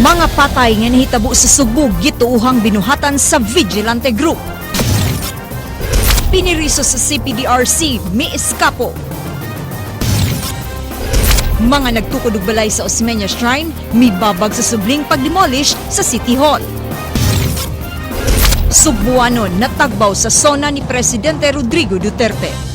Mga patay nga nahitabo sa Sugbo gituohang binuhatan sa vigilante group. Piniriso sa CPDRC, miiskapo. Mga nagtukod og balay sa Osmeña Shrine, mibabag sa subling pagdemolish sa City Hall. Sugbuanon natagbaw sa SONA ni Presidente Rodrigo Duterte.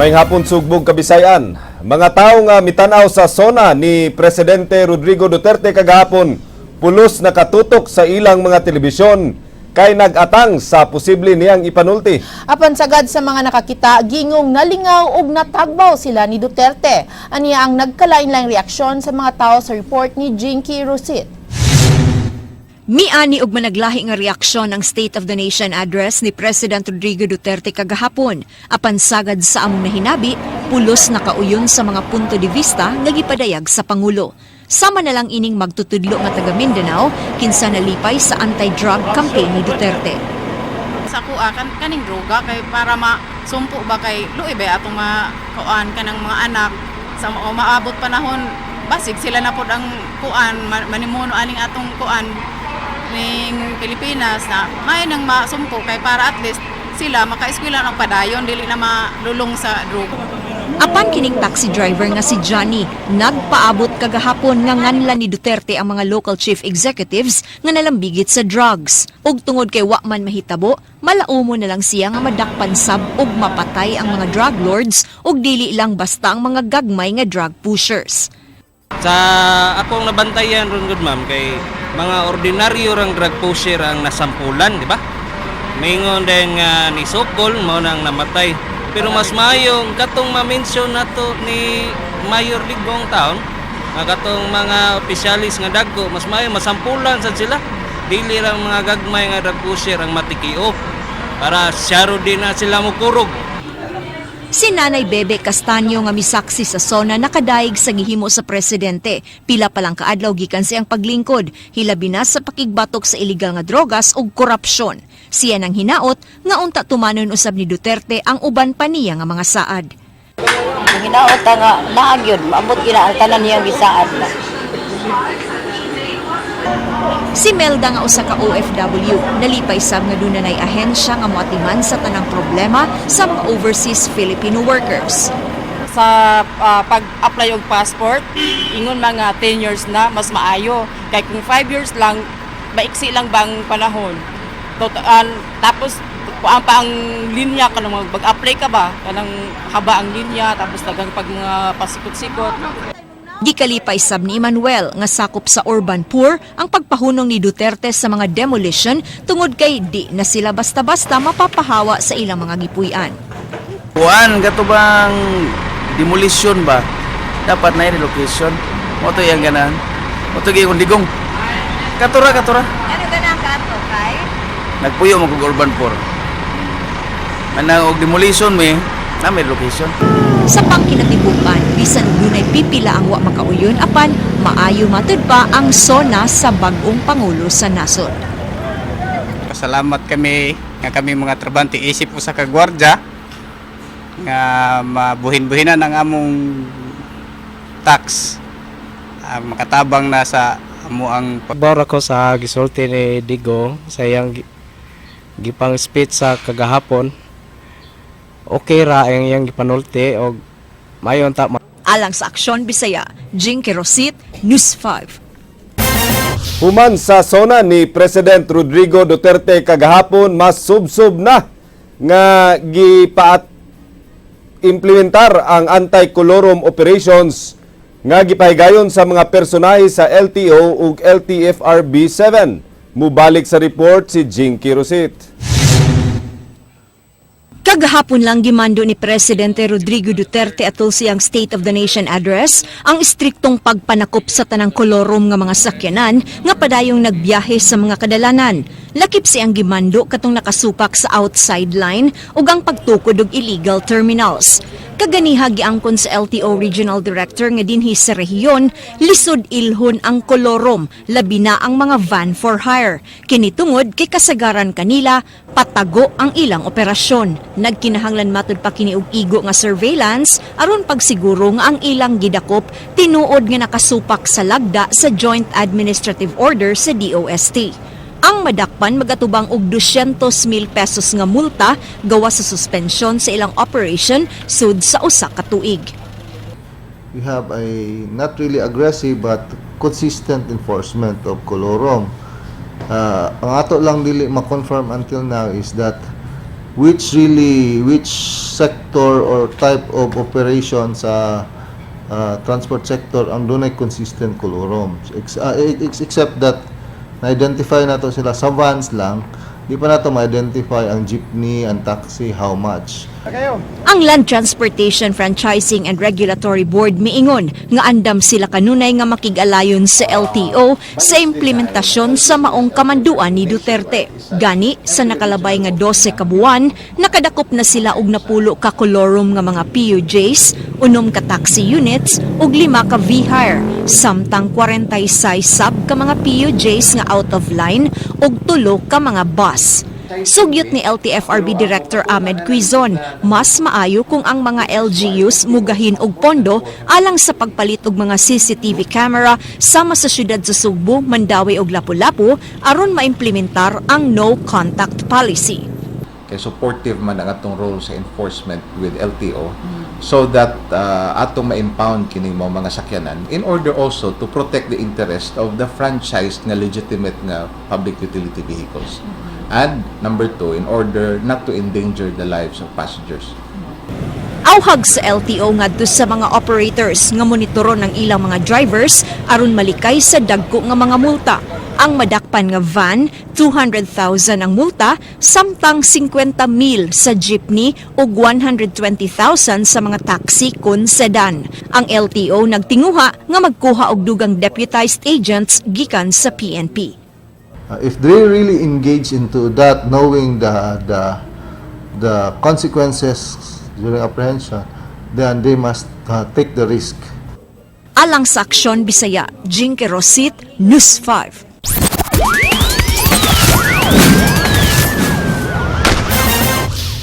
May hapon, Sugbong Kabisayan. Mga tao nga mitanaw sa SONA ni Presidente Rodrigo Duterte kagahapon, pulos nakatutok sa ilang mga telebisyon kay nag-atang sa posible niyang ipanulti. Apan sagad sa mga nakakita, gingong nalingaw ug natagbaw sila ni Duterte. Aniya ang nagkalain-laing reaksyon sa mga tao sa report ni Jinky Rosit. Miani og managlahi nga reaksyon ang State of the Nation Address ni President Rodrigo Duterte kagahapon. Apan sagad sa among nahinabi, pulos nakauyon sa mga punto de vista nga gipadayag sa Pangulo. Sama na lang ining magtutudlo nga taga Mindanao kinsa nalipay sa anti-drug campaign ni Duterte. Sa kuha kan kaning droga kay para masumpo ba, kay luoy ba atong makuan kanang mga anak sa o maabot panahon, basig sila na pod ang kuan manimuno aning atong kuan ning Pilipinas na may nang masumpo kay para at least sila makaeskwela og padayon, dili na malulong sa droga. Apan kining taxi driver nga si Johnny, nagpaabot kagahapon nga nganlan ni Duterte ang mga local chief executives nga nalambigit sa drugs. Ug tungod kay wa man mahitabo, malaumo na lang siya nga madakpan sab ug mapatay ang mga drug lords ug dili lang basta ang mga gagmay nga drug pushers. Sa akong nabantayan ron gud, ma'am, kay mga ordinaryo rang drug pusher ang nasampulan, di ba? Mingon din nga ni Sokol mao nang namatay. Pero mas mayong katong ma-mention nato ni Mayor Ligbong taon nga katong mga opisyalis nga dagko, mas mayo masampulan sad sila. Dili lang mga gagmay nga drug pusher ang matikio para syaro din na sila mokurog. Si Nanay Bebe Castaño nga misaksi sa SONA nakadaig sa gihimo sa presidente. Pila pa lang kaadlaw gikan siyang paglingkod, hilabi na sa pakigbatok sa iligal nga drogas ug korupsyon. Siya nang hinaot nga unta tumanon usab ni Duterte ang uban pa niya nga mga saad. Ang hinaot nga naag yun, maabot gina ang tanan niyang gisaad na. Si Melda nga usa ka OFW, nalipay sab nga dunay ahensya nga moatiman sa tanang problema sa mga overseas Filipino workers. Sa pag-apply og passport, ingon mga 10 years na mas maayo kay kung 5 years lang, maiksi lang bang panahon. Total, tapos kuan pa ang linya kanang mag-apply ka ba, kanang haba ang linya, tapos dagang pag mga pasikot-sikot. Gikalipay sab ni Emmanuel nga sakop sa urban poor ang pagpahunong ni Duterte sa mga demolition tungod kay di na sila basta-basta mapapahawa sa ilang mga gipuy-an. Kuan kato bang demolition ba? Dapat na relocation. Mo to iyang ganahan. Mo to gyud digong. Katura katura. Ano ganang kato kay? Nagpuyo mo kog urban poor. Manang og demolition mi, na may relocation. Sa pangkinatibukan, bisan dunay pipila ang wa makauyon apan maayo matud pa ang SONA sa bag-ong pangulo sa nasod. Pasalamat kami nga kami mga trabante isip usa ka gwardya nga mabuhin-buhinan ang among tax. Makatabang na sa amo ang Bawr ako sa gisulti ni Digo sa iyang gipang speech sa kagahapon. Okay ra ang iyang gipanulti og mayon ta. Alang sa Aksyon Bisaya, Jinky Rosit, News 5. Human sa SONA ni President Rodrigo Duterte kagahapon, mas subsob na nga gipaat implementar ang anti-colorum operations nga gipahigayon sa mga personahe sa LTO ug LTFRB 7. Mubalik sa report si Jinky Rosit. Kagahapon lang gimando ni Presidente Rodrigo Duterte atol siyang State of the Nation Address ang istriktong pagpanakop sa tanang kolorum nga mga sakyanan nga padayong nagbiyahe sa mga kadalanan. Lakip siyang gimando katong nakasupak sa outside line ug ang pagtukod og illegal terminals. Kaganiha giangkon sa LTO Regional Director nga dinhi sa rehiyon, lisod ilhon ang kolorom, labi na ang mga van for hire. Kini tungod kay kasagaran kanila patago ang ilang operasyon. Nagkinahanglan matud pa kini og igo nga surveillance aron pagsiguro nga ang ilang gidakop tinuod nga nakasupak sa lagda sa Joint Administrative Order sa DOST. Ang madakpan magatubang og 200 mil pesos nga multa gawas sa suspensyon sa ilang operation sud sa usa ka tuig. We have a not really aggressive but consistent enforcement of colorum. Ang ato lang dili ma-confirm until now is that which sector or type of operation sa transport sector ang dunay consistent colorum. Except that na-identify nato sila sa vans lang, di pa nato ma-identify ang jeepney, ang taxi, how much. Ang Land Transportation Franchising and Regulatory Board miingon nga andam sila kanunay nga makig-alayon sa LTO sa implementasyon sa maong kamanduan ni Duterte. Gani sa nakalabay nga 12 ka buwan, nakadakop na sila og napulo ka kolorum nga mga PUJs, 6 ka taxi units ug 5 ka V-hire, samtang 46 sab ka mga PUJs nga out of line ug 3 ka mga bus. Sugyot ni LTFRB Director Ahmed Quizon, mas maayo kung ang mga LGUs mugahin og pondo alang sa pagpalit og mga CCTV camera sama sa syudad sa Sugbo, Mandaue ug Lapu-Lapu aron maimplementar ang no contact policy. Kay supportive man ang atong role sa enforcement with LTO so that atong ma-impound kining mga sakyanan in order also to protect the interest of the franchised nga legitimate nga public utility vehicles. And number two, in order not to endanger the lives of passengers. Awhag sa LTO ngadto sa mga operators nga monitoron ang ilang mga drivers aron malikay sa dagko nga mga multa. Ang madakpan nga van, 200,000 ang multa, samtang 50 mil sa jeepney ug 120,000 sa mga taxi kun sedan. Ang LTO nagtinguha nga magkuha og dugang deputized agents gikan sa PNP. If they really engage into that, knowing the consequences during apprehension, then they must take the risk. Alang sa Aksyon Bisaya, Jinky Rosit, News 5.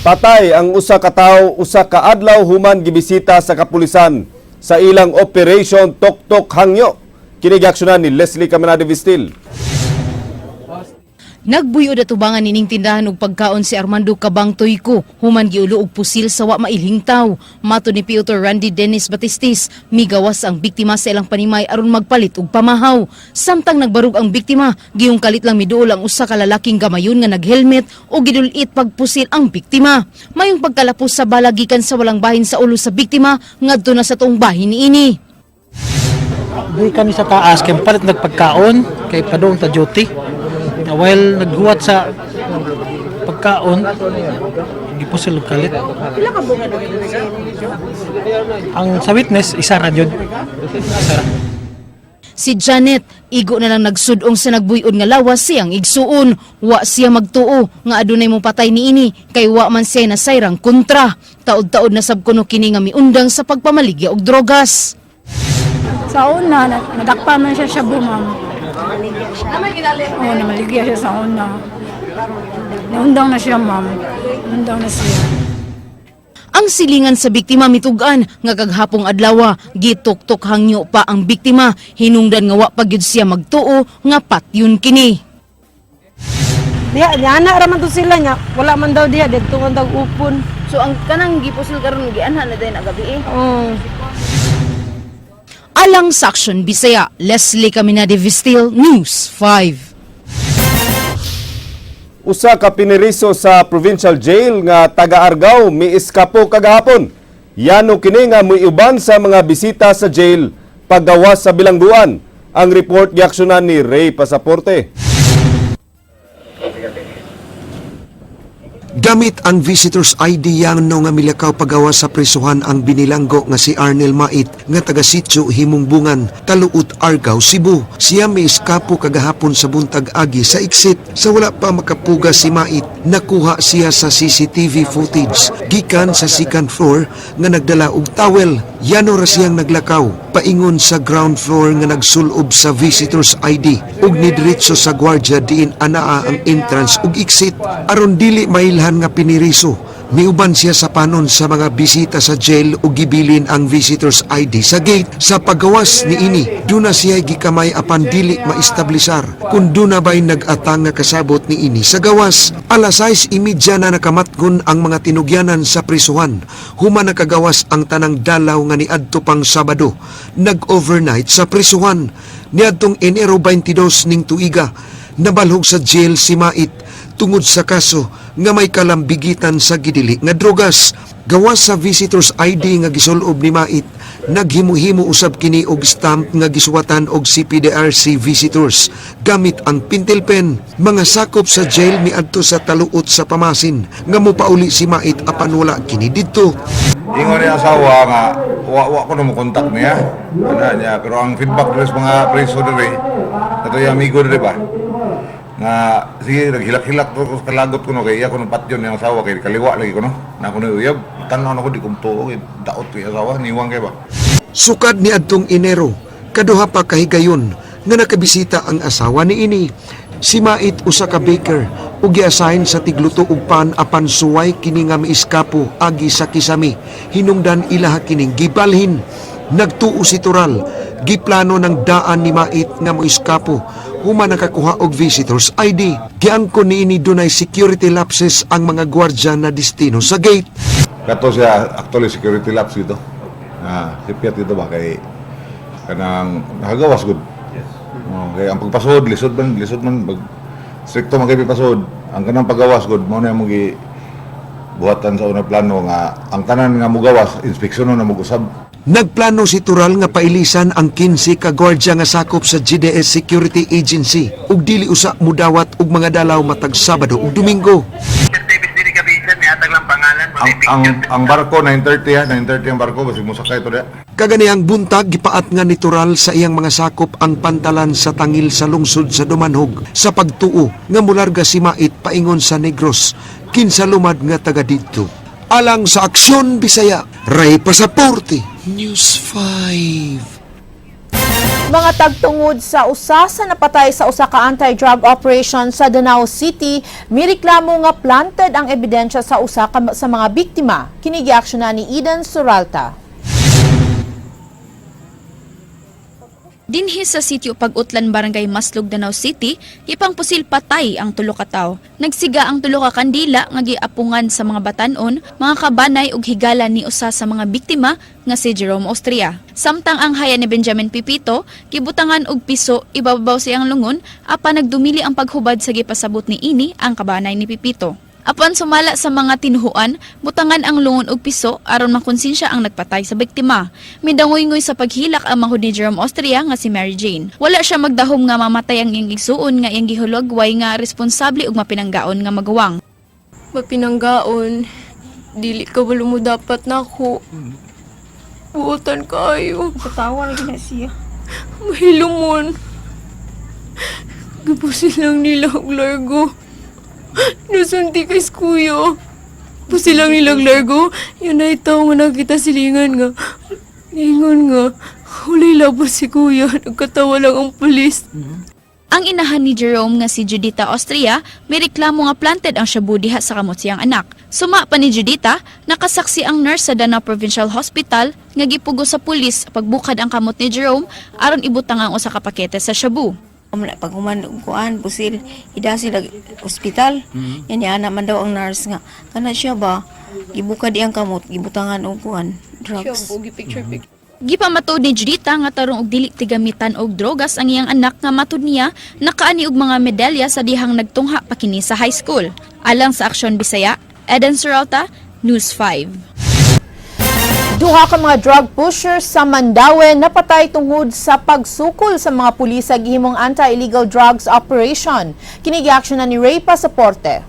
Patay ang usa ka tawo usa ka adlaw human gibisita sa kapulisan sa ilang Operation Toktok Hangyo. Kini giaksyonan ni Leslie Caminade Vistil. Nagbuyod atubangan nining tindahan og pagkaon si Armando Kabang Tuyko, human giulo og pusil sa wa mailhing taw. Matod ni Piotr Randy Dennis Batistis, migawas ang biktima sa ilang panimay aron magpalit og pamahaw. Samtang nagbarug ang biktima, gihong kalit lang miduol ang usa ka lalaking gamayon nga naghelmet o gidulit pagpusil ang biktima. Mayong pagkalapos sa bala gikan sa walang bahin sa ulo sa biktima ngadto na sa tuong bahin niini. Di kami sa taas kay palit nagpagkaon kay padung ta duty. Na while naghuwat sa pagkaon, gipusil og kalit. Pila ka buok? Ang sa witness, isa ra jud. Isa ra. Si Janet, igo na lang nagsudong sa nagbuyod nga lawas siyang igsuon. Wa siya magtuo nga adunay mo patay niini kay wa man siya nasayrang kontra. Taod-taod na sab kuno kini nga miundang sa pagpamaligya og drogas. Sa una, nadakpa man siya shabu, ma'am. Oo, namaligya siya sa una. Naundang na siya, ma'am. Naundang na siya. Ang silingan sa biktima mitugan nga kaghapong adlaw gituktok hangyo pa ang biktima, hinungdan nga wa pa gyud siya magtuo nga patyon kini. Diha, ana ra man to sila nya. Wala man daw diha didto man daw upon. So ang kanang gipusil karon gianhan na dayon gabi eh. Oo. Alang sa Aksyon Bisaya, Leslie Caminade Vistil, News 5. Usa ka piniriso sa provincial jail nga taga Argao miiskapo kagahapon. Yano kini nga muiuban sa mga bisita sa jail paggawas sa bilangguan. Ang report giaksyonan ni Ray Pasaporte. Gamit ang visitor's ID, yano nga milakaw pagawa sa prisuhan ang binilanggo nga si Arnel Mait nga taga Sitio Himungbungan, Taluot, Argao, Cebu. Siya may eskapo kagahapon sa buntag agi sa exit. Sa wala pa makapuga si Mait, nakuha siya sa CCTV footage gikan sa second floor nga nagdala og towel. Yano ra siyang naglakaw paingon sa ground floor nga nagsulob sa visitor's ID ug nidiretso sa gwardiya diin anaa ang entrance ug exit. Aron dili mailhan nga piniriso, miuban siya sa panon sa mga bisita sa jail ug gibilin ang visitor's ID sa gate. Sa pagawas niini, duna siya gikamay apan dili maestablisar kung duna ba'y nag-atang nga kasabot niini sa gawas. Alas 6:30 na nakamatgon ang mga tinugyanan sa prisuhan human nakagawas ang tanang dalaw nga niadto pang Sabado nag-overnight sa prisuhan. Niadtong Enero 22 ning tuiga, nabalhog sa jail si Mait tungod sa kaso nga may kalambigitan sa gidili nga drogas. Gawas sa visitor's ID nga gisulob ni Mait, naghimo-himo usab kini og stamp nga gisuwatan og CPDRC visitors gamit ang pentel pen. Mga sakop sa jail miadto sa taluot sa pamasin nga mopauli si Mait apan wala kini didto. Ingon niya asawa nga wa ko na mo contact niya. Ana niya, pero ang feedback diri sa mga preso diri, ato yung amigo diri ba? Nga sige, naghilak-hilak ko sa kalagot ko no, kay iya ko nang patyon niyang asawa kay kaliwa lagi ko no. Na ako ni uyab, tan-aw na ko, di ko mutuo kay daot kay asawa, niwang kay ba. Sukad ni adtong Enero, kaduha pa kahigayon nga nakabisita ang asawa ni ini. Si Mait usa ka baker ug giassign sa tigluto og pan apan suway kini nga miiskapo agi sa kisami. Hinungdan ilaha kining gibalhin. Nagtuo si Tural, giplano ng daan ni Mait nga moiskapo human nakakuha og visitors ID. Giangkon niini dunay security lapses ang mga gwardya na destino sa gate. Kato siya actually security lapse dito. Ah, sipyat dito ba kay kanang nakagawas gud. Yes. Oh, kay ang pagpasod lisod man pag strikto man kay pasod. Ang kanang paggawas gud mao na imong gi buhatan sa unang plano nga ang tanan nga mugawas inspeksyon na mugusab. Nagplano si Tural nga pailisan ang 15 ka gwardya nga sakop sa GDS Security Agency ug dili usa mudawat og mga dalaw matag Sabado ug Domingo. Ang barko 9:30 ha, 9:30 ang barko, basig mosakay to diha. Kaganihang buntag, gipaat nga ni Tural sa iyang mga sakop ang pantalan sa tangil sa lungsod sa Dumanhog sa pagtuo nga mularga si Mait paingon sa Negros kinsa lumad nga taga didto. Alang sa Aksyon Bisaya, Ray Pasaporte, News 5. Mga tagtungod sa usa sa napatay sa usa ka anti-drug operation sa Danao City, mireklamo nga planted ang ebidensya sa usa ka sa mga biktima. Kini giaksyon na ni Eden Suralta. Dinhi sa sitio Pag-utlan, Barangay Maslog, Danao City, gipangpusil patay ang tulo ka tawo. Nagsiga ang tulo ka kandila nga giapungan sa mga batanon, mga kabanay ug higala ni usa sa mga biktima nga si Jerome Austria. Samtang ang haya ni Benjamin Pipito, gibutangan og piso ibabaw siyang lungon apan nagdumili ang paghubad sa gipasabot ni ini ang kabanay ni Pipito. Apan sumala sa mga tinuhuan, butangan ang lungon og piso aron makonsensya ang nagpatay sa biktima. Midangoy-ngoy sa paghilak ang manghud ni Jerome Austria nga si Mary Jane. Wala siya magdahom nga mamatay ang iyang igsuon nga iyang gihulagway nga responsable ug mapinanggaon nga maguwang. Mapinanggaon, dili ka wala mo dapat nako. Buotan kaayo. Katawa lagi na siya. Mahilumon. Gipusil lang nila og largo. Nasunti kay kuya. Pusil lang nila og largo. Yun ay tao nga nakita silingan nga. Ningon nga, walay labos si kuya. Nagkatawa lang ang pulis. Ang inahan ni Jerome nga si Judita Austria may reklamo nga planted ang shabu diha sa kamot siyang anak. Suma pa ni Judita, nakasaksi ang nurse sa Danao Provincial Hospital nga gipugo sa pulis pagbukad ang kamot ni Jerome aron ibutang ang usa ka pakete sa shabu. Pag human kuan pusil ida sila ospital. Yan niya man daw ang nurse nga kana siya ba gibukad iyang kamot, gibutangan og kuan drugs. Picture picture. Gipamatod ni Judita nga tarong og dili tigamitan og drogas ang iyang anak nga matud niya nakaani og mga medalya sa dihang nagtungha pa kini sa high school. Alang sa Aksyon Bisaya, Eden Seralta, News 5. Duha ka mga drug pushers sa Mandaue napatay tungod sa pagsukol sa mga pulis sa gihimong anti-illegal drugs operation. Kini giaksyon na ni Ray Pasaporte.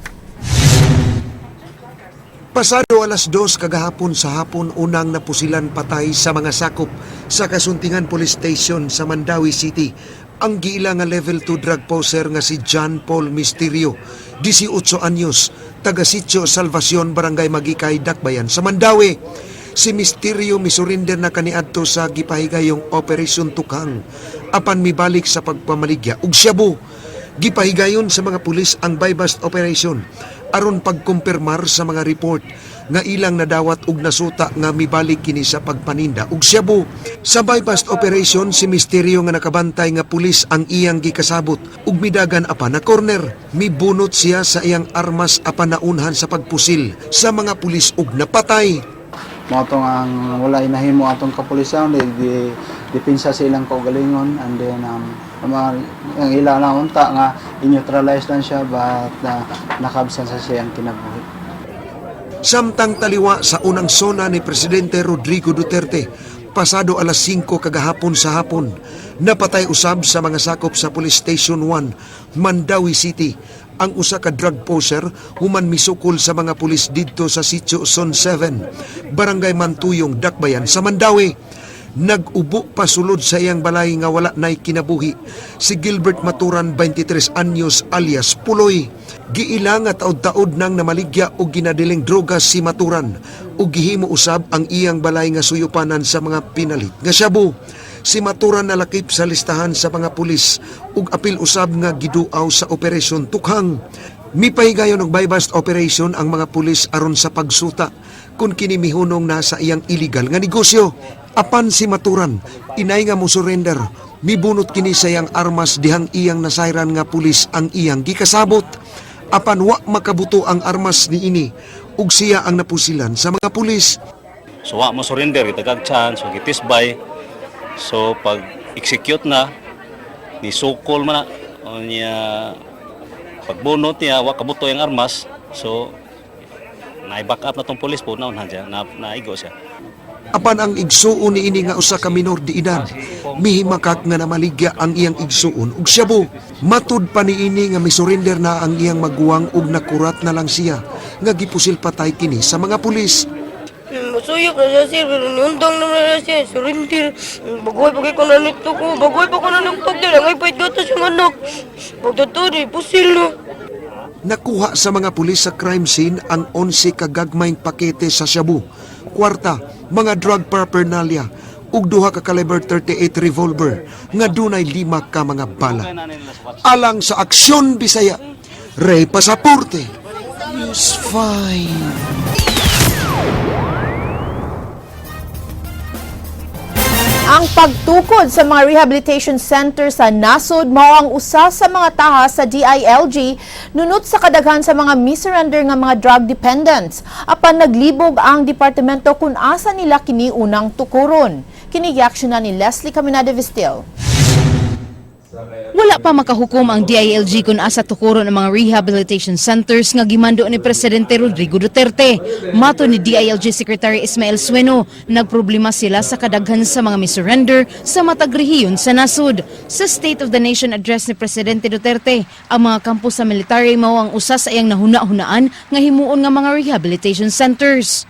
Pasado 2:00 kagahapon sa hapon, unang napusilan patay sa mga sakop sa Kasuntingan Police Station sa Mandaue City ang giila nga level 2 drug poser nga si John Paul Misterio, 18 anyos, taga Sitio Salvacion, Barangay Magikay, Dakbayan sa Mandaue. Si Misterio misurrender na kaniadto sa gipahigayong Operation Tukhang apan mibalik sa pagpamaligya ug shabu. Gipahigayon sa mga pulis ang buy-bust operation aron pagkumpirmar sa mga report nga ilang nadawat og nasuta nga mibalik kini sa pagpaninda og shabu. Sa buy-bust operation, si Misteryo nga nakabantay nga pulis ang iyang gikasabot ug midagan apan na corner. Mibunot siya sa iyang armas apan naunhan sa pagpusil sa mga pulis ug napatay. Mao tong ang wala inahimo atong kapulisan di depensa sa ilang kaugalingon, and then ang ila na unta nga i-neutralize lang siya, but nakabsan sa siya ang kinabuhi. Samtang taliwa sa unang SONA ni Presidente Rodrigo Duterte, pasado 5:00 kagahapon sa hapon, napatay usab sa mga sakop sa Police Station 1, Mandaue City, ang usa ka drug poser human misukol sa mga pulis didto sa Sitio Zone 7, Barangay Mantuyong, Dakbayan sa Mandaue. Nag-ubo pa sulod sa iyang balay nga wala na'y kinabuhi si Gilbert Maturan, 23 anyos, alias Puloy. Giila nga taod-taod nang namaligya og ginadiling droga si Maturan ug gihimo usab ang iyang balay nga suyupanan sa mga pinalit nga shabu. Si Maturan nalakip sa listahan sa mga pulis ug apil usab nga giduaw sa Operation Tukhang. Mipahigayon og buy-bust operation ang mga pulis aron sa pagsuta kung kini mihunong na sa iyang illegal nga negosyo. Apan si Maturan, inay nga mo surrender, mibunot kini sa iyang armas dihang iyang nasayran nga pulis ang iyang gikasabot. Apan wa makabuto ang armas niini ug siya ang napusilan sa mga pulis. So wa mo surrender, gitagag chance, so gitisbay. So pag execute na ni sukol man na o niya, pagbunot niya wa kabuto yung armas. So na-back up na tong pulis po na siya, na naigo siya. Apan ang igsuon niini nga usa ka minor de edad, mihimakak nga namaligya ang iyang igsuon ug shabu. Matud pa niini nga misurrender na ang iyang maguwang ug nakurat na lang siya nga gipusil patay kini sa mga pulis. Masuyop na siya, sir, pero niundang naman na siya, surrender. Bagoy pa ko nanito ko, bagoy pa ko nanuktok din, ang ipait gatas yung anak. Pagtaturi, pusil na. Nakuha sa mga pulis sa crime scene ang 11 kagagmayng pakete sa shabu, kwarta, mga drug paraphernalia, ug duha ka caliber 38 revolver nga dunay 5 ka mga bala. Alang sa Aksyon Bisaya, Ray Pasaporte, News 5. Ang pagtukod sa mga rehabilitation center sa nasod mao ang usa sa mga tahas sa DILG nunot sa kadaghan sa mga misurrender nga mga drug dependents. Apan naglibog ang departamento kung asa nila kini unang tukuron. Kini na ni Leslie Caminada Vistil. Wala pa makahukom ang DILG kung asa tukuron ang mga rehabilitation centers nga gimando ni Presidente Rodrigo Duterte. Mato ni DILG Secretary Ismael Sueno, nagproblema sila sa kadaghan sa mga misurrender sa matag rehiyon sa nasod. Sa State of the Nation Address ni Presidente Duterte, ang mga kampo sa military mao ang usa sa iyang nahuna-hunaan nga himuon nga mga rehabilitation centers.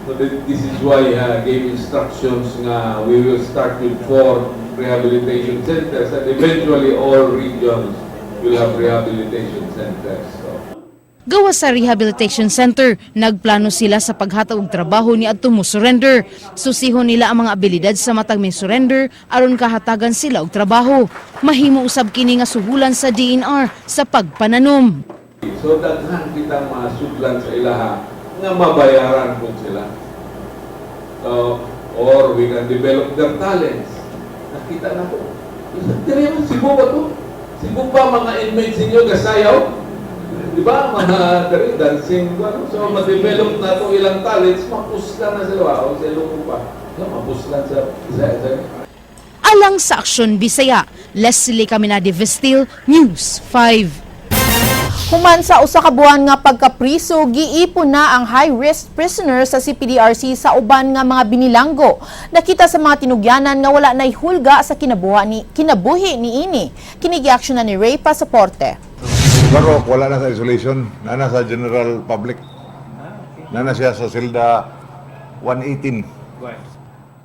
So this is why I gave instructions nga we will start with four rehabilitation centers and eventually all regions will have rehabilitation centers. So, Gawas sa rehabilitation center, nagplano sila sa paghatag og trabaho ni adto mo surrender. Susihon nila ang mga abilidad sa matag may surrender aron kahatagan sila og trabaho. Mahimo usab kini nga suhulan sa DENR sa pagpananom. So daghan kitang masudlan sa ilaha nga mabayaran po sila. So, or we can develop their talents. Nakita na ko. Dili man Cebu ba to? Cebu ba mga inmates ninyo gasayaw? Di ba? Mga diri dancing ba, no? So ma-develop na to ilang talents, mapuslan na sila. O sa Ilonggo pa. No, mapuslan sa isa sa Alang sa Aksyon Bisaya, Leslie Caminade Vestil, News 5. Human sa usa ka buwan nga pagkapriso, giipon na ang high-risk prisoners sa CPDRC sa uban nga mga binilanggo. Nakita sa mga tinugyanan nga wala nay hulga sa kinabuhi niini. Kini giaksyon na ni Ray Pasaporte. Barok, wala na sa isolation, na sa general public. Na na siya sa silda 118.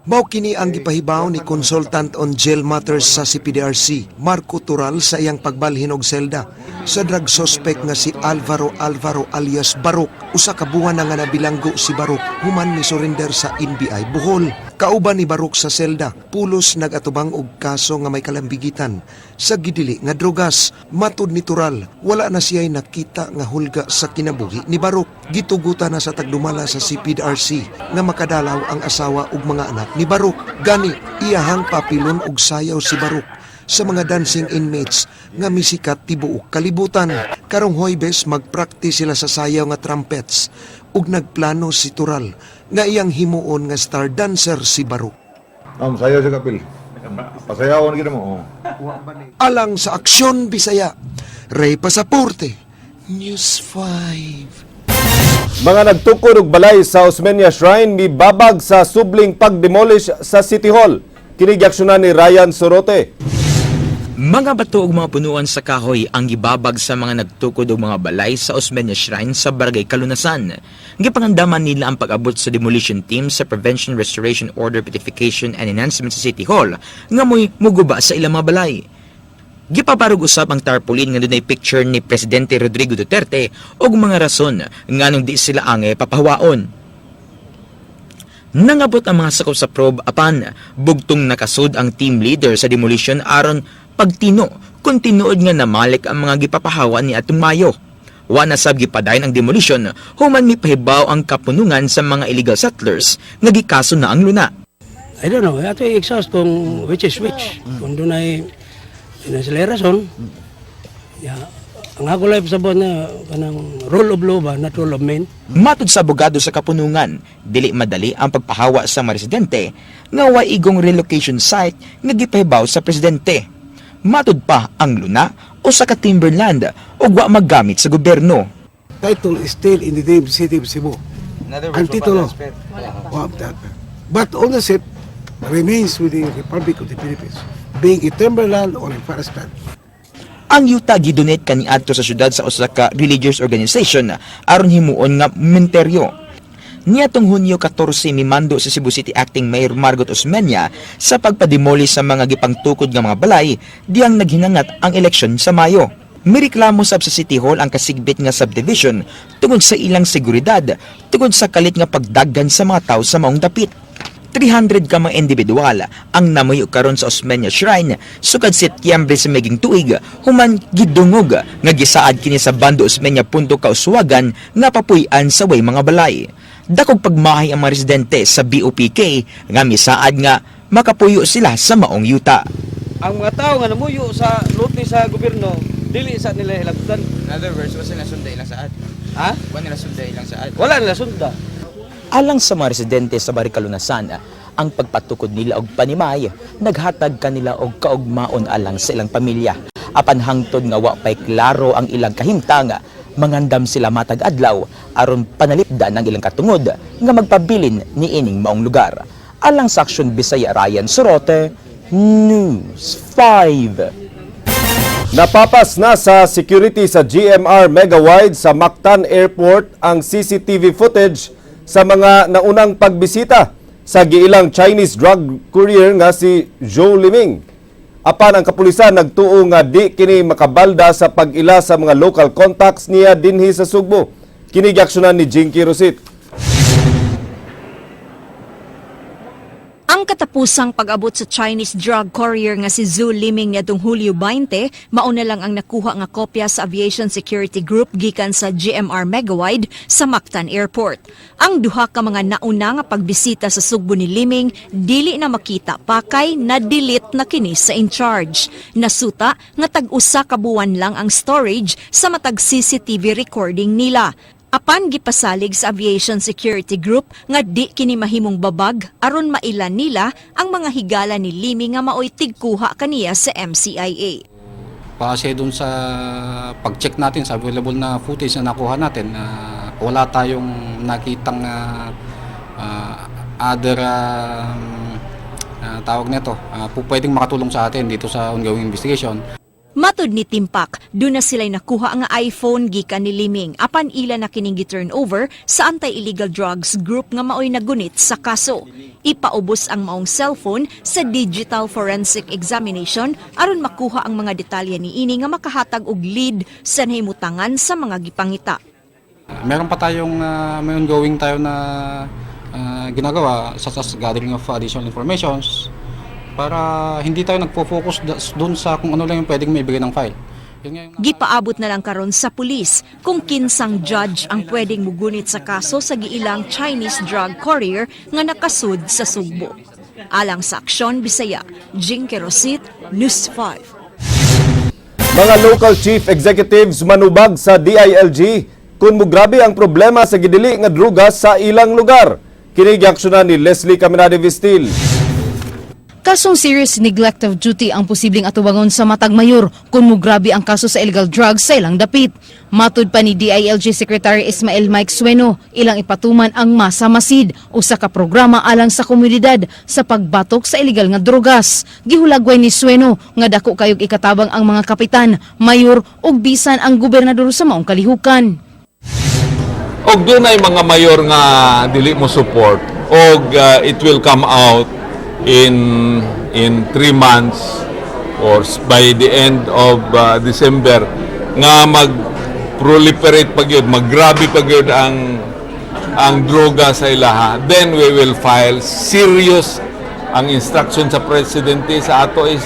Mao kini ang gipahibaw ni consultant on jail matters sa CPDRC, Marco Tural, sa iyang pagbalhin og selda sa drug suspect nga si Alvaro Alvaro alias Barok. 1 ka buwan na nga nabilanggo si Barok human ni surrender sa NBI Bohol. Kauban ni Barok sa selda, pulos nagatubang og kaso nga may kalambigitan sa gidili nga drogas. Matud ni Tural, wala na siya'y nakita nga hulga sa kinabuhi ni Barok. Gitugutan na sa tagdumala sa CPDRC nga makadalaw ang asawa ug mga anak ni Barok. Gani, iyahang papilon og sayaw si Barok sa mga dancing inmates nga misikat tibuok kalibutan. Karong Huwebes, magpraktis sila sa sayaw nga trumpets ug nagplano si Tural nga iyang himuon nga star dancer si Barok. Sayaw siya kapil. Pasayawon kita mo. Oh. Alang sa Aksyon Bisaya, Ray Pasaporte, News 5. Mga nagtukod og balay sa Osmeña Shrine mibabag sa subling pagdemolish sa City Hall. Kini giaksyonan ni Ryan Sorote. Mga bato ug mga punuan sa kahoy ang gibabag sa mga nagtukod og mga balay sa Osmeña Shrine sa Barangay Kalunasan. Gipangandaman nila ang pag-abot sa demolition team sa Prevention Restoration Order Beautification and Enhancement sa City Hall nga mo'y muguba sa ilang mga balay. Gipabarog usab ang tarpaulin nga dunay picture ni Presidente Rodrigo Duterte ug mga rason nganong di sila angay papahawaon. Nangabot ang mga sakop sa probe apan bugtong nakasud ang team leader sa demolition aron pagtino kung tinuod nga namalik ang mga gipapahawa ni atong Mayo. Wa na sab gipadayon ang demolition human mipahibaw ang kapunungan sa mga illegal settlers nga gikaso na ang luna. I don't know. Ato i-exhaust kung which is which. Kung dunay sila rason. Yeah. Ang ako lang sa na kanang rule of law ba, not rule of men. Matud sa abogado sa kapunungan, dili madali ang pagpahawa sa mga residente nga wa igong relocation site nga gipahibaw sa presidente. Matud pa, ang luna usa ka timberland ug wa maggamit sa gobyerno. Title is still in the name City of Cebu. Ang titulo. Wa transfer. But ownership remains with the Republic of the Philippines, being a timberland or a forest land. Ang yuta gidonate kaniadto sa syudad sa usa ka religious organization aron himuon nga menteryo. Niadtong Hunyo 14, mimando sa Cebu City Acting Mayor Margot Osmeña sa pagpademolish sa mga gipangtukod nga mga balay diyang naghinangat ang eleksyon sa Mayo. Mireklamo sab sa City Hall ang kasigbit nga subdivision tungod sa ilang seguridad tungod sa kalit nga pagdaghan sa mga tao sa maong dapit. 300 ka mga individual ang namuyo karon sa Osmeña Shrine sukad Setyembre sa miging tuig human gidungog nga gisaad kini sa Bando Osmeña Punto Kauswagan nga papuy-an sa way mga balay. Dakog pagmahay ang mga residente sa BOPK nga misaad nga makapuyo sila sa maong yuta. Ang mga tao nga namuyo sa lote sa gobyerno, dili sa nila hilabtan. In other words, wala nila sunda ilang saad. Ha? Wala nila sunda ilang saad. Wala nila sunda. Alang sa mga residente sa Barrio Kalunasan, ang pagpatukod nila og panimay naghatag kanila og kaugmaon alang sa ilang pamilya. Apan hangtod nga wa pay klaro ang ilang kahimtang, mangandam sila matag adlaw aron panalipdan ang ilang katungod nga magpabilin niining maong lugar. Alang sa Aksyon Bisaya, Ryan Sorote, News 5. Napapas na sa security sa GMR Megawide sa Mactan Airport ang CCTV footage sa mga naunang pagbisita sa giilang Chinese drug courier nga si Zhou Liming. Apan ang kapulisan nagtuo nga di kini makabalda sa pag-ila sa mga local contacts niya dinhi sa Sugbo. Kini giaksyonan ni Jinky Rosit. Ang katapusang pag-abot sa Chinese drug courier nga si Zhu Liming niadtong Hulyo 20, mao na lang ang nakuha nga kopya sa Aviation Security Group gikan sa GMR Megawide sa Mactan Airport. Ang duha ka mga nauna nga pagbisita sa Sugbo ni Liming dili na makita pa kay na-delete na kini sa in charge. Nasuta nga tag-usa ka buwan lang ang storage sa matag CCTV recording nila. Apan gipasalig sa Aviation Security Group nga di kini mahimong babag aron mailan nila ang mga higala ni Liming nga maoy tigkuha kaniya sa MCIA. Base dun sa pag-check natin sa available na footage na nakuha natin, wala tayong nakitang other tawag nito, pwedeng makatulong sa atin dito sa ongoing investigation. Matud ni Timpak, duna sila'y nakuha nga iPhone gikan ni Liming apan ila na kining gi-turn over sa anti-illegal drugs group nga maoy nagunit sa kaso. Ipaubos ang maong cellphone sa digital forensic examination aron makuha ang mga detalye niini nga makahatag og lead sa nahimutangan sa mga gipangita. Meron pa tayong may ongoing tayo na ginagawa such as gathering of additional informations para hindi tayo nagfo-focus doon sa kung ano lang yung pwedeng maibigay ng file. Yun nga yung Gipaabot na lang karon sa pulis kung kinsang judge ang pwedeng mugunit sa kaso sa giilang Chinese drug courier nga nakasud sa Sugbo. Alang sa Aksyon Bisaya, Jinky Rosit, News 5. Mga local chief executives manubag sa DILG kung mugrabe ang problema sa gidili nga druga sa ilang lugar. Kini giaksyonan ni Leslie Caminade Vistil. Kasong serious neglect of duty ang posibleng atubangon sa matag mayor kung mugrabe ang kaso sa illegal drugs sa ilang dapit. Matud pa ni DILG Secretary Ismael Mike Sueno, ilang ipatuman ang Masa Masid, usa ka programa alang sa komunidad sa pagbatok sa illegal nga drogas. Gihulagway ni Sueno nga dako kayog ikatabang ang mga kapitan, mayor ug bisan ang gobernador sa maong kalihukan. Og dunay mga mayor nga dili mo support og it will come out in 3 months or by the end of December nga mag proliferate pa gyud, maggrabe pa gyud ang droga sa ilaha, then we will file serious. Ang instruction sa presidente sa ato is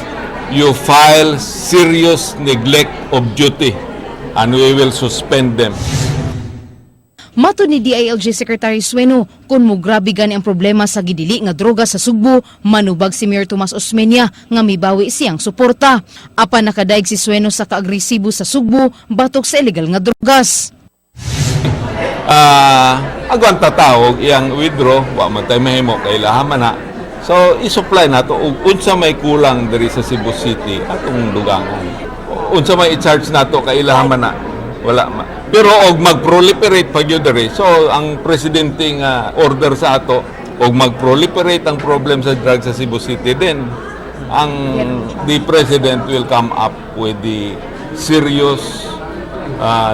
you file serious neglect of duty and we will suspend them. Matud ni DILG Secretary Sueno, kung mugrabe gani ang problema sa gidili nga droga sa Sugbo, manubag si Mayor Tomas Osmeña nga mibawi siyang suporta. Apan nakadaig si Sueno sa kaagresibo sa Sugbo batok sa illegal nga drogas. Agwanta tawag iyang withdraw, wa man tay mahimo kay ilaha man na. So i-supply nato og unsa may kulang diri sa Cebu City atong dugangan. Unsa may i-charge nato kay ilaha man na, wala ma. Pero og mag-proliferate pa gyud diri, so ang presidente nga order sa ato, og mag-proliferate ang problem sa drugs sa Cebu City, then ang the president will come up with the serious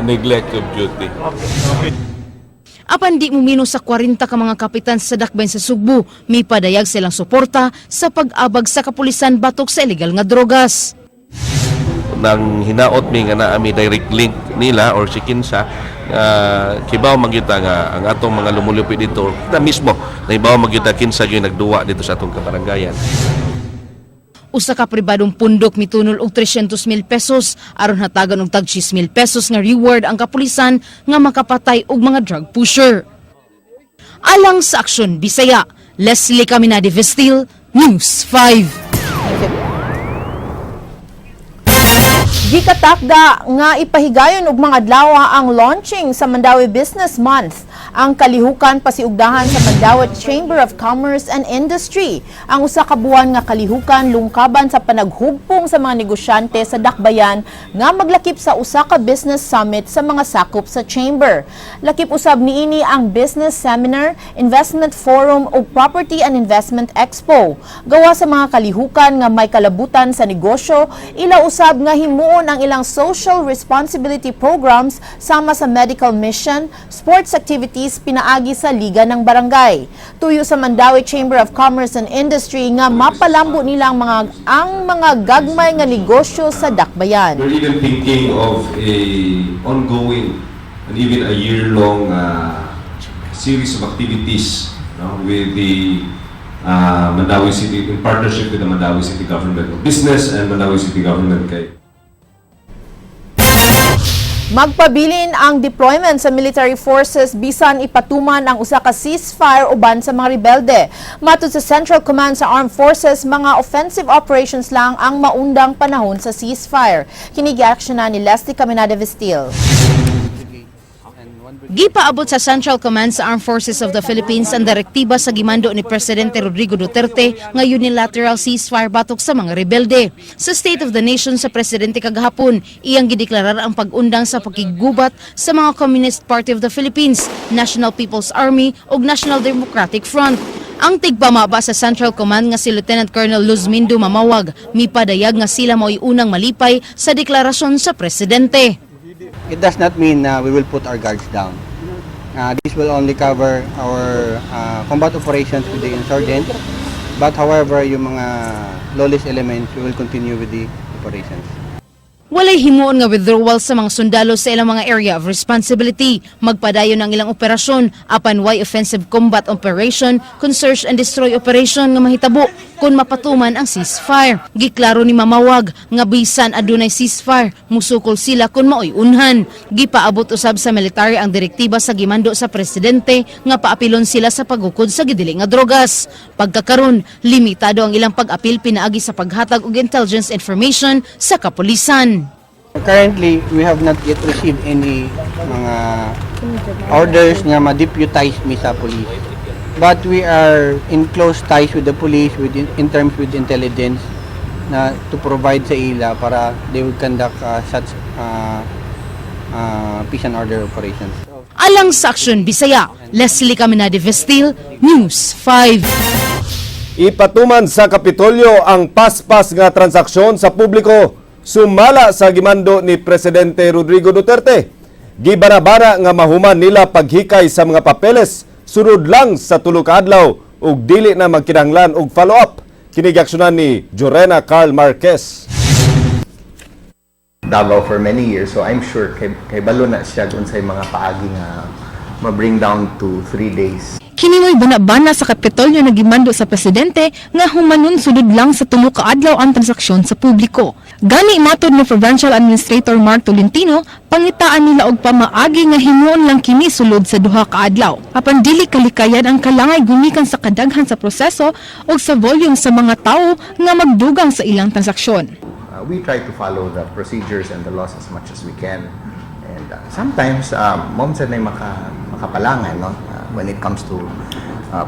neglect of duty. Apan di mumino sa 40 ka mga kapitan sa dakbayan sa Sugbo, mipadayag silang suporta sa pag-abag sa kapulisan batok sa illegal nga drogas. Nang hinaot mi nga naa mi direct link nila or si kinsa nga kibaw magyud ta nga ang atong mga lumulupi dito na mismo nahibaw magyud ta kinsa gyud nagduwa dito sa atong kabarangayan. Usa ka pribadong pundok mitunol og 300,000 pesos aron hatagan og tag 10,000 pesos nga reward ang kapulisan nga makapatay og mga drug pusher. Alang sa Aksyon Bisaya, Leslie Caminade Vestil, News 5. Gikatakda nga ipahigayon og mga adlaw ang launching sa Mandaue Business Month. Ang kalihukan pasiugdahan sa Mandaue Chamber of Commerce and Industry. Ang usa ka buwan nga kalihukan lungkaban sa panaghugpong sa mga negosyante sa dakbayan nga maglakip sa usa ka business summit sa mga sakop sa chamber. Lakip usab niini ang business seminar, investment forum ug property and investment expo. Gawa sa mga kalihukan nga may kalabutan sa negosyo, ila usab nga himuon ang ilang social responsibility programs sama sa medical mission, sports activities pinaagi sa Liga ng Barangay. Tuyo sa Mandaue Chamber of Commerce and Industry nga mapalambo nila ang mga gagmay nga negosyo sa dakbayan. We're even thinking of a ongoing and even a year-long series of activities, no, with the Mandaue City, in partnership with the Mandaue City Government Business and Mandaue City Government. Kay Magpabilin ang deployment sa military forces bisan ipatuman ang usa ka ceasefire uban sa mga rebelde. Matud sa Central Command sa Armed Forces, mga offensive operations lang ang maundang panahon sa ceasefire. Kini giaksyonan ni Leslie Caminada Vestil. Gipaabot sa Central Command sa Armed Forces of the Philippines ang direktiba sa gimando ni Presidente Rodrigo Duterte nga unilateral ceasefire batok sa mga rebelde. Sa State of the Nation sa Presidente kagahapon, iyang gideklarar ang pag-undang sa pakiggubat sa mga Communist Party of the Philippines, National People's Army ug National Democratic Front. Ang tigpamaba sa Central Command nga si Lieutenant Colonel Luzmindo Mamawag mipadayag nga sila mao'y unang malipay sa deklarasyon sa presidente. It does not mean na we will put our guards down. This will only cover our combat operations with the insurgents. But however, yung mga lawless elements, we will continue with the operations. Walay himuon nga withdrawal sa mga sundalo sa ilang mga area of responsibility. Magpadayon ang ilang operasyon apan way offensive combat operation kun search and destroy operation nga mahitabo kung mapatuman ang ceasefire. Giklaro ni Mamawag nga bisan adunay ceasefire, musukol sila kung maoy unhan. Gipaabot usab sa military ang direktiba sa gimando sa presidente nga paapilon sila sa pagukod sa gidili nga drogas. Pagkakaron, limitado ang ilang pag-apil pinaagi sa paghatag og intelligence information sa kapulisan. Currently, we have not yet received any mga orders nga ma-deputize mi sa police. But we are in close ties with the police, in terms with intelligence na to provide sa ila para they will conduct such peace and order operations. Alang sa Aksyon Bisaya, Leslie Caminade Vestil, News 5. Ipatuman sa Kapitolyo ang paspas nga transaksyon sa publiko sumala sa gimando ni Presidente Rodrigo Duterte. Gibarabara nga mahuman nila paghikay sa mga papeles sunod lang sa 3 ka adlaw ug dili na magkinahanglan og follow-up. Kini giaksyonan ni Jorena Carl Marquez. Davao for many years, so I'm sure kay balo na siya unsay mga paagi nga ma-bring down to 3 days. Kini mo'y bana-bana sa Kapitolyo na gimando sa presidente nga humanon sulod lang sa 3 ka adlaw ang transaksyon sa publiko. Gani matod ni Provincial Administrator Mark Tolentino, pangitaan nila og pamaagi nga himuon lang kini sulod sa 2 ka adlaw. Apan dili kalikayan ang kalangay gumikan sa kadaghan sa proseso ug sa volume sa mga tawo nga magdugang sa ilang transaksyon. We try to follow the procedures and the laws as much as we can. And sometimes, mao sad na makapalangan, no? When it comes to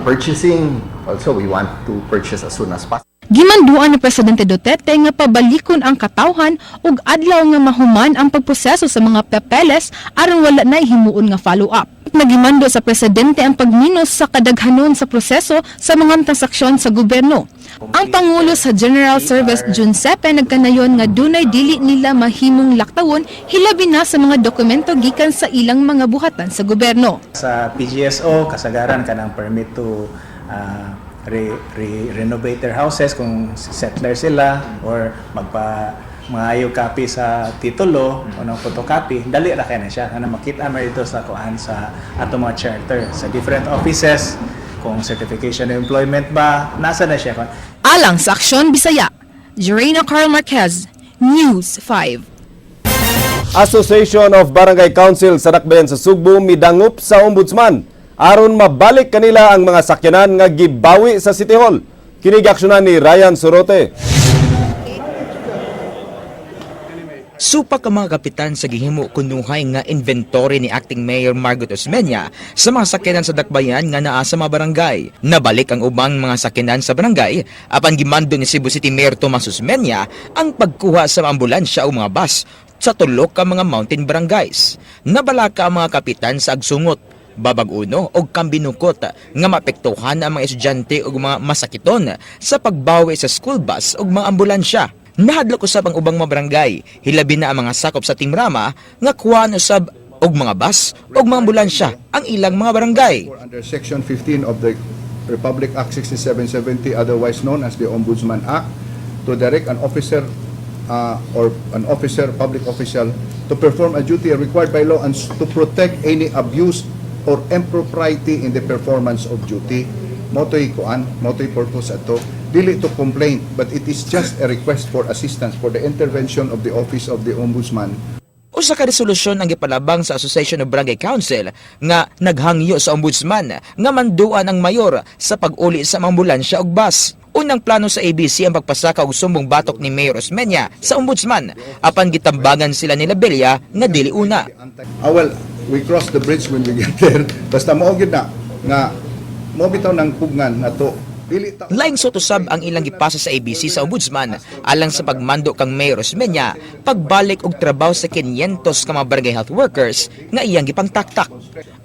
purchasing, also we want to purchase as soon as possible. Gimanduan ni Presidente Duterte nga pabalikon ang katawhan ug adlaw nga mahuman ang pagproseso sa mga papeles aron wala na himuon nga follow-up. Nagimando sa presidente ang pagminos sa kadaghanon sa proseso sa mga transaksyon sa gobyerno. Ang Pangulo sa General Service Jun Sepe nagkanayon nga dunay dili nila mahimong laktawon, hilabi na sa mga dokumento gikan sa ilang mga buhatan sa gobyerno. Sa PGSO, kasagaran kanang permit to renovate their houses kung settler sila or magpa maayo copy sa titulo o ng photocopy, dali ra kay na siya. Kana makita mo dito sa kuan sa ato mga charter sa different offices kung certification of employment ba, nasa na siya. Alang sa Aksyon Bisaya, Jorena Carl Marquez, News 5. Association of Barangay Council sa Dakbayan sa Sugbo midangop sa Ombudsman aron mabalik kanila ang mga sakyanan nga gibawi sa City Hall. Kini giaksyonan ni Ryan Sorote. Supak ang mga kapitan sa gihimo kunuhay nga inventory ni Acting Mayor Margot Osmeña sa mga sakyanan sa Dakbayan nga naa sa mga barangay. Nabalik ang ubang mga sakyanan sa barangay apan gimando ni Cebu City Mayor Tomas Osmeña ang pagkuha sa mga ambulansya o mga bus sa tulo ka mga mountain barangays. Nabalaka ang mga kapitan sa Agsungot, Babag-uno o Kambinukot nga maapektuhan ang mga estudyante ug mga masakiton sa pagbawi sa school bus ug mga ambulansya. Nahadlok usab ang ubang mga barangay, hilabi na ang mga sakop sa Team Rama nga kuhaan usab og mga bus ug mga ambulansya ang ilang mga barangay. Under Section 15 of the Republic Act 6770, otherwise known as the Ombudsman Act, to direct an officer or an officer, public official, to perform a duty required by law and to protect any abuse or impropriety in the performance of duty. Mao to'y kuan, mao to'y purpose ato. Dili to complaint, but it is just a request for assistance for the intervention of the Office of the Ombudsman. Usa ka resolusyon ang gipalabang sa Association of Barangay Council nga naghangyo sa ombudsman nga manduan ang mayor sa pag-uli sa mga ambulansya ug bus. Unang plano sa ABC ang pagpasaka og sumbong batok ni Mayor Osmeña sa ombudsman apan gitambangan sila ni Labella nga dili una. Ah, well, we cross the bridge when we get there. Basta mao gyud na nga mao bitaw nang pugnan nato. Laing suto sab ang ilang gipasa sa ABC sa Ombudsman alang sa pagmando kang Mayor Osmeña pagbalik og trabaho sa 500 ka mga barangay health workers nga iyang gipangtaktak.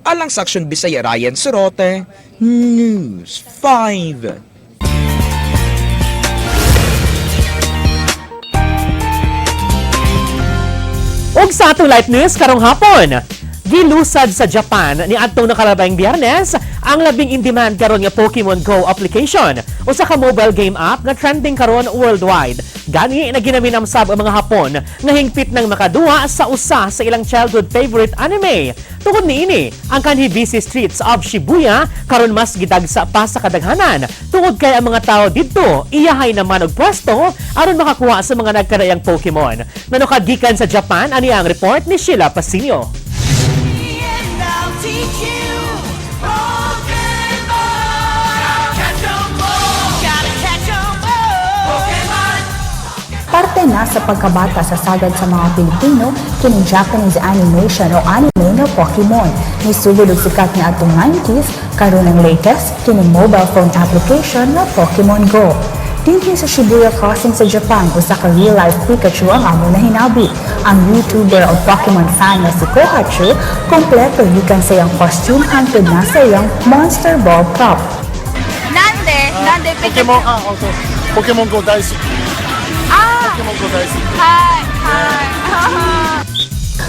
Alang sa Aksyon Bisaya, Ryan Sorote, News 5. Ug sa atong live news karong hapon, gilusad sa Japan ni adtong nakalabayng Biyernes ang labing in-demand karon nga Pokemon Go application, usa ka mobile game app nga trending karon worldwide. Gani naginaminam sab ang mga Hapon nga hingpit nang makaduwa sa usa sa ilang childhood favorite anime. Tungod niini, ang kanhi busy streets of Shibuya karon mas gidagsa pa sa kadaghanan tungod kay ang mga tao didto iyahay naman og pwesto aron makakuha sa mga nagkadaiyang Pokemon. Nanukad gikan sa Japan, ani ang report ni Sheila Pasinio. Parte na sa pagkabata sa sagad sa mga Pilipino kining Japanese animation o anime nga Pokemon. Nisugod og sikat ni atong 90s, karon ang latest kining mobile phone application nga Pokemon Go. Dinhi sa Shibuya Crossing sa Japan, usa ka real-life Pikachu ang among nahinabi. Ang YouTuber o Pokemon fan nga si Kohachu, kompleto gikan sa iyang costume hangtod na sa iyang Monster Ball prop. なんでなんでポケモン、あ、本当。ポケモン GO 大好き。あポケモン GO 大好き。はいはい。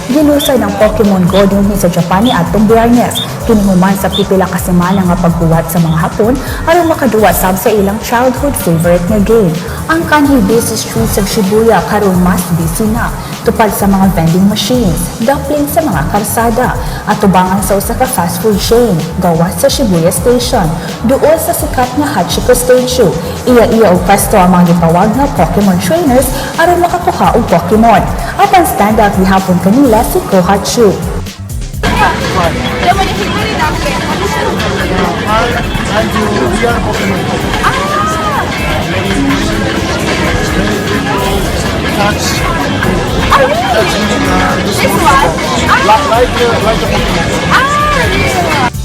Gilusad ang Pokemon Go dinhi sa Japan ni atong Biyernes. Kini human sa pipila ka semana nga paghuwat sa mga Hapon aron makaduwa sab sa ilang childhood favorite nga game. Ang kanhi busy streets of Shibuya karon mas busy na tupad sa mga vending machines, dapling sa mga karsada, at tubangan sa usa ka fast food chain, gawas sa Shibuya Station, duol sa sikat nga Hachiko Statue. Iya-iya og pwesto ang mga gitawag nga Pokemon trainers aron makakuha og Pokemon. Apan standout gihapon kanila si Kohachu. でもね、一人だけ。 And you, we are Pokemon Go. Touch. Oh, really? Touch This one? Like a Pokemon. Ah, really?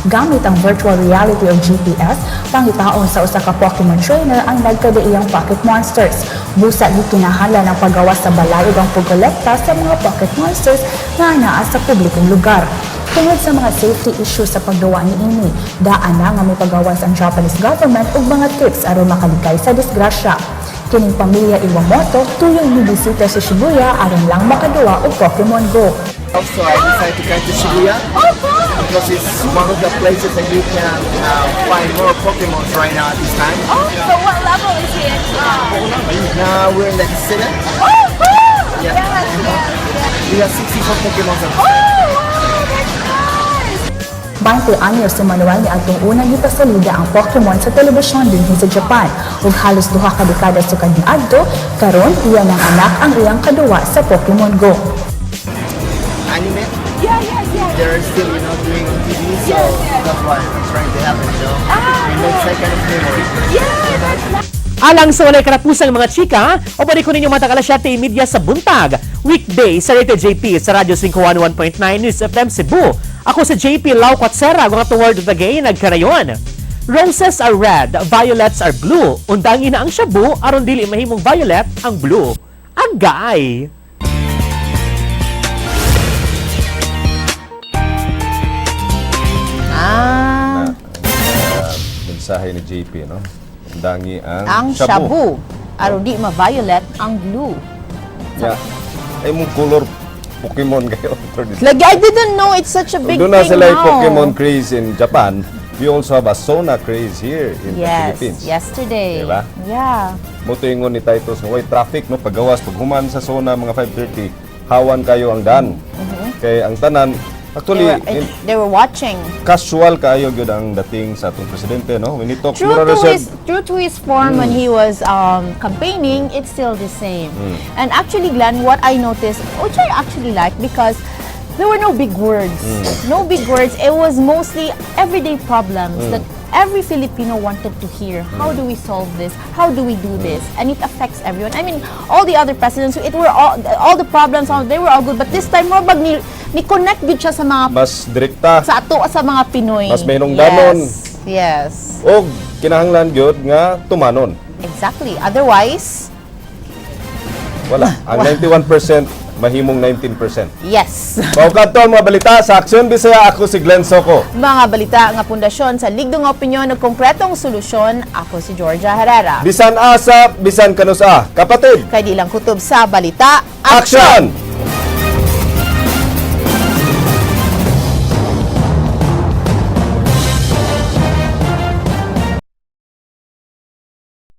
Gamit ang virtual reality o GPS, pangitaon sa usa ka Pokemon trainer ang nagkadaiyang Pocket Monsters. Busa gikinahanglan ang paggawas sa balay ug ang pagkolekta sa mga Pocket Monsters nga anaa sa publikong lugar. Tungod sa mga safety issues sa paggawa niini, daan na nga mipagawas ang Japanese government og mga tips aron makalikay sa disgrasya. Kining pamilya Iwamoto tuyong mibisita sa Shibuya aron lang makaduwa og Pokemon Go. Also, I decided to come to Shibuya because it's one of the places that you can find more Pokemons right now at this time. Oh, so what level is he at now? Now we're in like 7. Oh, cool! Yeah. Yes. We have 64 Pokemons at this Oh, time. wow, that's nice! 20 anyos si Manuel ni atong unang gipasalida ang Pokemon sa telebisyon dinhi sa Japan ug halos 2 ka dekada sukad niadto, karon iya ng anak ang iyang kaduwa sa Pokemon Go. Anime, Yeah. they're still doing on TV, so that's why I'm trying to help. Ah, It makes that kind of memory. Yeah, that's nice. Alang sa walay katapusang mga chika, o ko ninyo matag alas 7:30 sa buntag. Weekday sa Radio JP sa Radyo 511.9 News FM Cebu. Ako sa JP Lau Kwatsera, ang atong word of the day, nagkarayon. Roses are red, violets are blue. Undangi na ang shabu, aron dili mahimong violet ang blue. Agay! Ah, Mensahe ni JP, no? Undangi ang, ang shabu. Aron di ma-violet ang blue. Yeah. Ay mong color Pokemon kayo. Like, I didn't know it's such a big Doon na thing sila now. Pokemon craze in Japan. We also have a Sona craze here in the Yes, Philippines. yesterday. Diba? Yeah. Mutingon ni Titus nga way traffic no, pagawas paghuman sa Sona mga 5:30, hawan kayo ang dan. Kay ang tanan actually They were watching. Casual kaayo gyud ang dating sa atong presidente, no, when he talks True mura to ra siya- his form when he was campaigning, it's still the same. And actually, Glenn, what I noticed, which I actually like, because there were no big words. No big words. It was mostly everyday problems that every Filipino wanted to hear. How do we solve this? How do we do this? And it affects everyone. I mean, all the other presidents, it were all the problems, they were all good. But this time, more ni connect gyud siya sa mga Mas direkta. Sa ato, sa mga Pinoy. Mas may danon. Yes. Og Kinahanglan gyud nga tumanon. Exactly. Otherwise, Wala. Ang 91% mahimong 19%. Mao kadto ang mga balita sa Aksyon Bisaya. Ako si Glenn Soco. Mga balita nga pundasyon sa ligdong opinyon ug konkretong solusyon. Ako si Georgia Herrera. Bisan asa, bisan kanusa. Kapatid, Kay di lang kutob sa balita. Action!